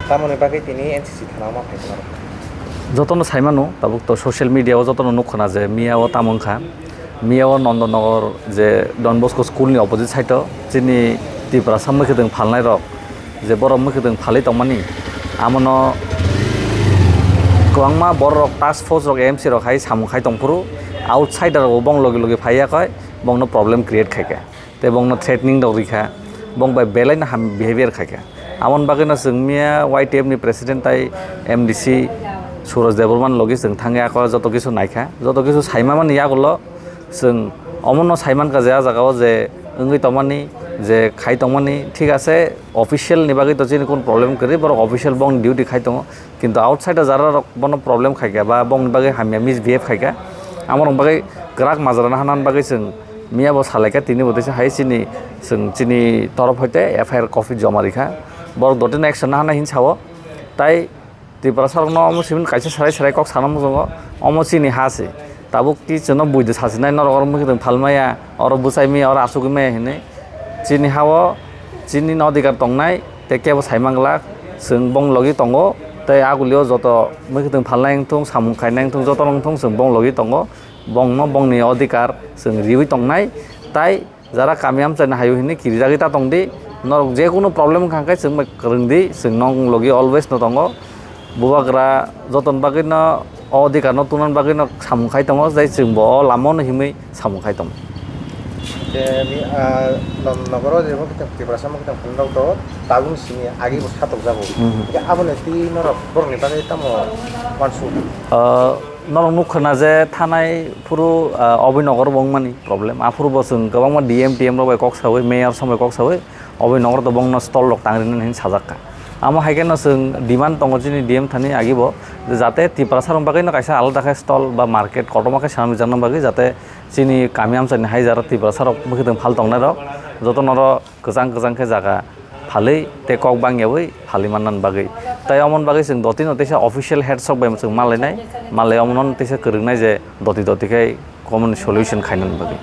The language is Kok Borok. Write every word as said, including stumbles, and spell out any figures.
Tamoni bagwi tini N C C thana ma phai tongma rok? Jotono saimano, tabuk to social media o jotono nukkhana je miya o tamo wngkha. Miya o Nondonogor je Don Bosco school ni opposite side o chini Tiprasa mwkhwtwng phalnai rok je borok mwkhwtwng phalwi tongmani, amono kwbangma borok rok task force rok M C rok hai samung khai tongphuru, outsider rok bo bong logi logi phaiya koi bongno problem create khaikha. Tei bongno threatening rok rikha, bong bai belai no ham behavior khaikha. Amoni bagwi no chwng miya Y T F ni president tai M D C Suraj Debbarma ni logi chwng thangwi ako joto kisu naikha, joto kisu saima mani yagulo chwng omono saimankha je ah jagao je wngwi tongmani, je khai tongmani, thik ase, official ni bagwi to chini kun problem kwrwi, borok official bong duty khai tongo. Kintu outside o jara rok bono problem khaikha ba bongni bagwi hamya misbehave khaikha, amorok bagwi kwrak majra nahana bagwi chwng miya bo salaikha, tini bo teisa hai chini chwng chini torof hoite F I R copy joma rikha, borok dotino action nahana hin sao. Tai Tiprasa rokno omo simin kaisa serai serai kok sana muchungo, omo chini ha se. Tabuk ti chwngno buido sachinai, norok oro mwkhwtwng phalmaya, oro bwchai maya, oro achugwi maya hinwi. Chini ha-o chini no adhikar tongnai, tei kebo sai manglak, chwng bong logi tongo. Tei agulio joto mwkhwtwng phalnai wngthung, samung khainai wngthung, joto no wngthung, chwng bong logi tongo. Bongno bongni adhikar chwng riwi tongnai. Tai jara kami amchaini hayo hinwi kirijagwi ta tongdi. Norok jekunu problem wngkha khe chwng bai kwrwngdi, chwng nong logi always no tongo. Bubagra jotoni bagwi no o adhikar no tungna bagwi no samung khai tongo, tei chwng bo o lama no himwi samung khai tongo. Te mi, ah, no-, nogoro je mwkhwtwng Tiprasa mwkhwtwng phalnai rok to tabuk simi agi bo satokjago. Mhm. Hingke aboni twi norok borokni bagwi tamo uansuk? Ah, norok nukha na je thanai phuru, ah, oboni nogoro bo wngmani problem. Aphuru bo chwng kwbangma D M T M rok bai kok sawi, mayor song bai kok sawi, oboni nogoro to bongno stall rok tang rinani hinwi sajak kha. Amo hai kheno chwng demand tongo chini D M thani agi bo, je jate Tiprasa rok bagwi no kaisa alada khe stall ba market kotorma khe sanani jakna bagwi, jate chini kami amchaini hai jara Tiprasa rok mwkhwtwng phal tongnai rok joto noro kwchang kwchang khe jaga phalwi tei kok bangyawi phalwi mannani bagwi. Tai omoni bagwi chwng dotino teisa official head sok bai chwng malainai, malai omono teisa kwrwngnai je doti doti khe common solution khainani bagwi.